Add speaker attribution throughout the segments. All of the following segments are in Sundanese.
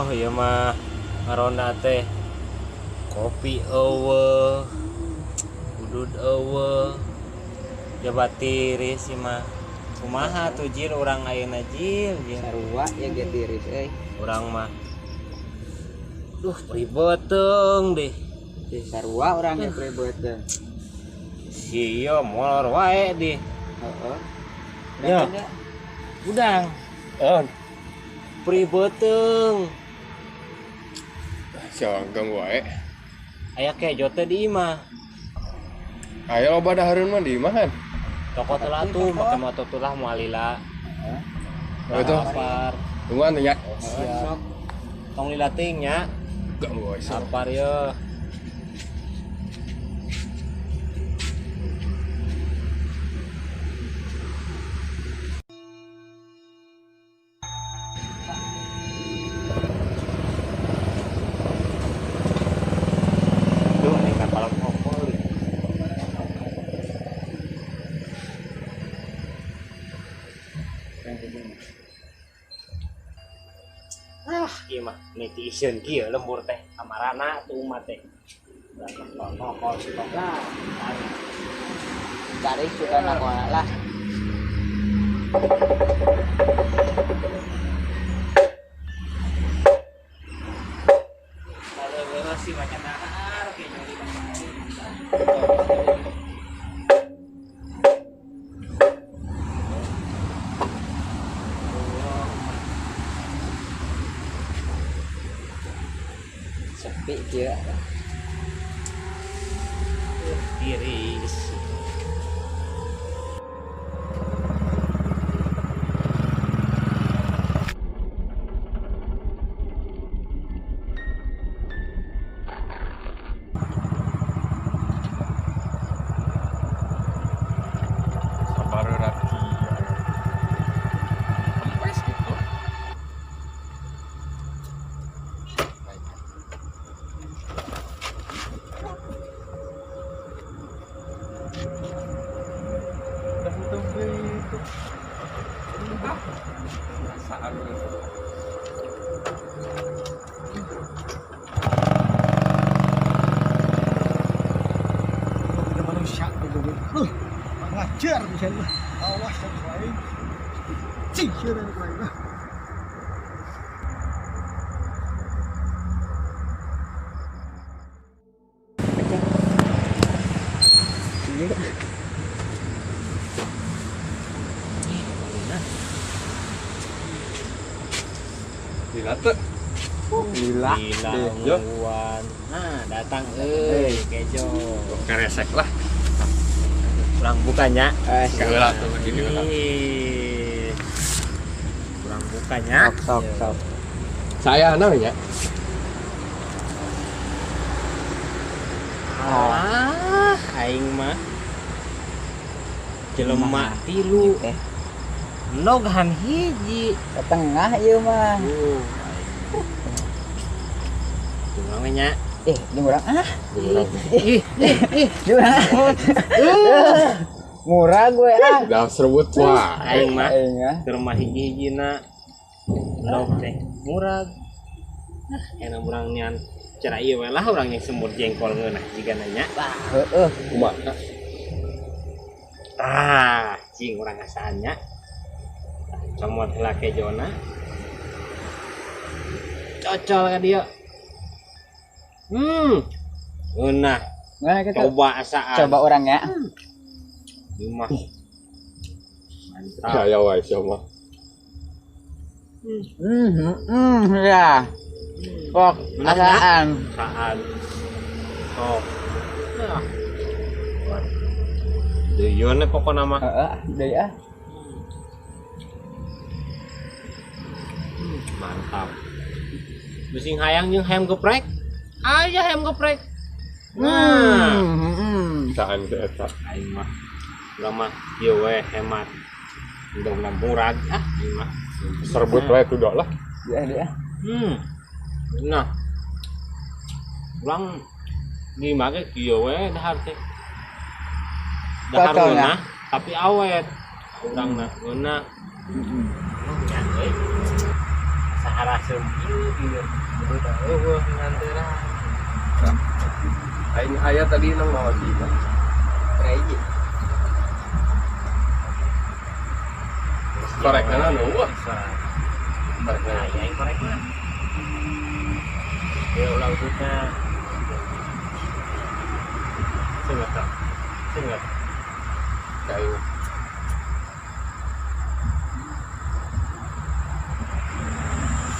Speaker 1: Oh, ieu mah ngaronda teh. Kopi eueuh. Udud eueuh. Coba tiris ieu mah. Kumaha tuh jil urang ayeuna jil, jil.
Speaker 2: Sarua ya ge tiris euy.
Speaker 1: Urang mah. Duh, pribeuteung deh.
Speaker 2: Di sarua urang ge pribeuteung.
Speaker 1: Si ieu molor wae deh.
Speaker 2: Heeh.
Speaker 1: Ya. Udang.
Speaker 3: Oh,
Speaker 1: Pribeuteung.
Speaker 3: siapa ganggu wae.
Speaker 1: Aya kejo teh di imah.
Speaker 3: Ayo loba dahareun mah di imah kan.
Speaker 1: Toko telah tuh, make motor tulah moal lila.
Speaker 3: Oh, itu.
Speaker 1: Lapar.
Speaker 3: Tungguan teh nya.
Speaker 1: Siap. Tong lila teuing nya.
Speaker 3: Ganggu wae.
Speaker 1: Lapar ye. Duh, ini kapal kopol. Ah, ieu mah netizen kieu lembur teh kamarana tuh umat teh. Protokol stok lah.
Speaker 2: Cari suka nakola lah.
Speaker 1: Kalau sih macam dahar kayak nyari
Speaker 2: Sepi kieu.
Speaker 1: Tiris.
Speaker 3: Sabar rati. Kempes gitu. Perasaan gitu.
Speaker 4: Manusia gitu. Ngajar misalnya. Awas dan lain. Cing dan lain.
Speaker 3: Gila tuh.
Speaker 2: Gila.
Speaker 1: Gila
Speaker 3: Yo.
Speaker 1: ungguan. Nah, datang euy kejo.
Speaker 3: Keresek lah.
Speaker 1: Kurang bukanya.
Speaker 3: Gila tuh begini lah.
Speaker 1: Ih. Kurang bukanya.
Speaker 2: Sok sok sok.
Speaker 3: Saya namanya.
Speaker 1: Ah, aing mah jelema tilu.
Speaker 2: Teh.
Speaker 1: Nogan hiji.
Speaker 2: Ke tengah ieu mah.
Speaker 1: Kurang nya.
Speaker 2: Jeung urang ah.
Speaker 1: Ih, ih,
Speaker 2: Jeung urang. Murah gue ah.
Speaker 3: Udah serbut wah.
Speaker 1: aing mah
Speaker 2: Aing ah.
Speaker 1: ke rumah hiji-hijina. Nog teh murag. Ah, enak urang nyan cara ieu we lah urang yang semur jengkol ngeunah jiga nanya.
Speaker 2: Heeh.
Speaker 3: Kumaha?
Speaker 1: Ah, cing urang asaan nya. Comot heula kejona. Cocol ka dieu. Ngeunah.
Speaker 2: Nah, gitu.
Speaker 1: Coba asaan.
Speaker 2: Coba urang ya.
Speaker 1: Ieu mah. Mantap.
Speaker 3: Saya wae siapa.
Speaker 2: Ya. Pok, asaan.
Speaker 1: Asaan. Oh. Nah. Deuyeuan pokona mah.
Speaker 2: Heeh, deui ah.
Speaker 1: Mantap. Bising hayang jeung hayam geprek. Aya hayam geprek. Nah,
Speaker 3: Saan teh eta.
Speaker 1: aing mah. Urang mah ieu we hemat. Endongna murag ah aing mah.
Speaker 3: Serbut wae tuh lah.
Speaker 2: Deui deui ah.
Speaker 1: Nah. Urang di make kieu we dahar teh. Dahar
Speaker 2: Cocol nya.
Speaker 1: ngeunah tapi awet. Urang na ngeunah. Nya euy. Saharasa Asem ieu ieu. Udah eueuh nganteran.
Speaker 3: Aing aya tadi nang mawa di mah.
Speaker 2: Hiji.
Speaker 3: Korekna nu eueuh.
Speaker 1: Korekna aya aing korekna. Ya ulah udutna. Sing eta. Sing eta.
Speaker 3: Kayu.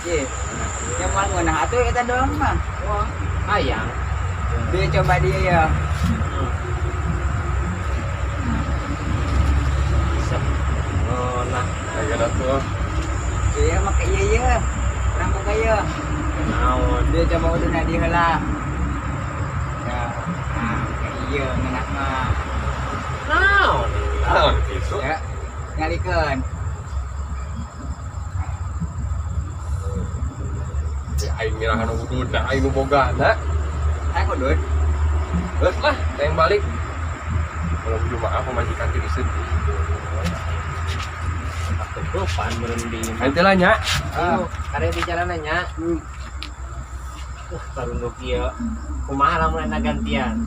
Speaker 2: Ye. Yang moal ngeunah atuh eta doang mah.
Speaker 1: Wah, hayang.
Speaker 2: Dia coba dia ya.
Speaker 1: Bisa. Oh, nah.
Speaker 3: Kayak atuh.
Speaker 2: Iya make ieu ieu. Urang boga ieu.
Speaker 1: Naon?
Speaker 2: Dia coba uduna di heula. Ya. Nah, make ieu ngeunah mah.
Speaker 1: Naon?
Speaker 3: Naon kitu?
Speaker 2: Ya. Ngalikeun.
Speaker 3: Aing mirahan ududna, aing nu bogana.
Speaker 2: Aing udud.
Speaker 3: Geus lah, aing balik. Kalau Jumaah pamajikan ti diseut.
Speaker 1: Ketutupan meureun di.
Speaker 3: Aing teh lah nya.
Speaker 1: Ayo, kare di jalanan nya. Tarunduk ieu. Kumaha lamun eta gantian?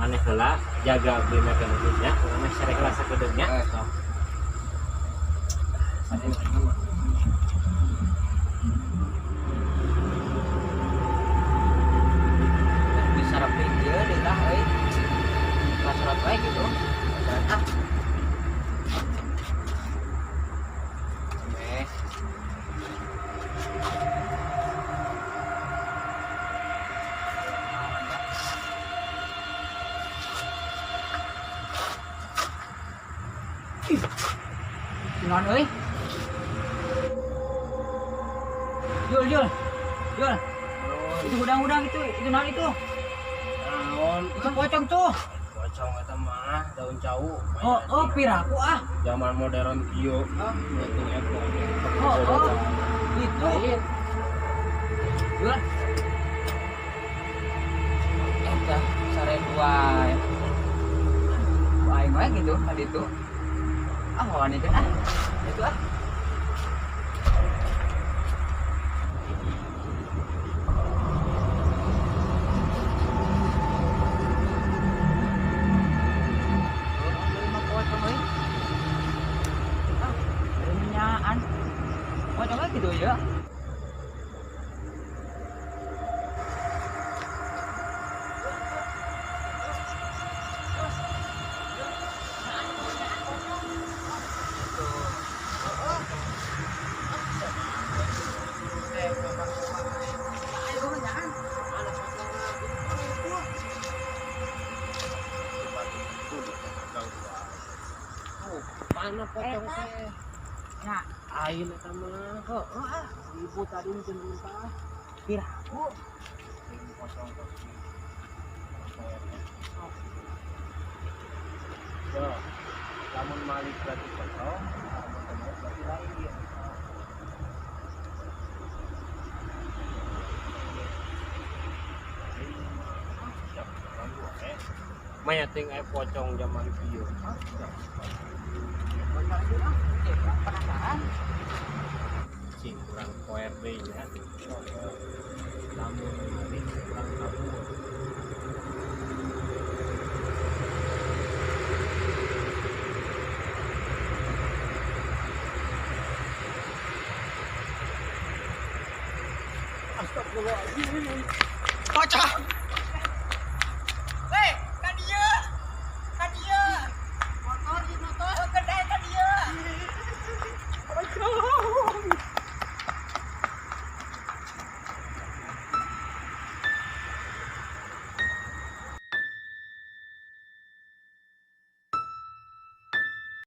Speaker 1: Maneh heula jaga abdi mah kana nya, urang mah sarek heula sakedeung nya.
Speaker 2: Sok. Bisa rapi ieu deui lah euy. Surat wae gitu. Ah. Eh. Naon euy? Jul, Jul. Jul. Itu udang-udang itu naon itu?
Speaker 1: Naon?
Speaker 2: Itu pocong tuh.
Speaker 1: Pocong eta mah daun cau.
Speaker 2: Oh, oh piraku ah.
Speaker 1: Zaman modern kieu. Ah, penting eta.
Speaker 2: Oh, oh. Itu. Jul. Eta sare dua. Aing wae gitu tadi itu. Ah, wani kan ah. Itu ah. Gitu ya.
Speaker 1: Mana pocong teh?
Speaker 2: Nah,
Speaker 1: aing eta mah.
Speaker 2: Heeh ah,
Speaker 1: ibu tadi mungkin runtah.
Speaker 2: Piraku.
Speaker 1: Pocong teh. Yo, lamun malik berarti pocong, lamun teu malik berarti lain. Maya ting aya pocong zaman kieu.
Speaker 2: Penasaran.
Speaker 1: Cing kurang poer deui nya. Lamun malik kurang kabur.
Speaker 4: Astagfirullahaladzim. Pocong.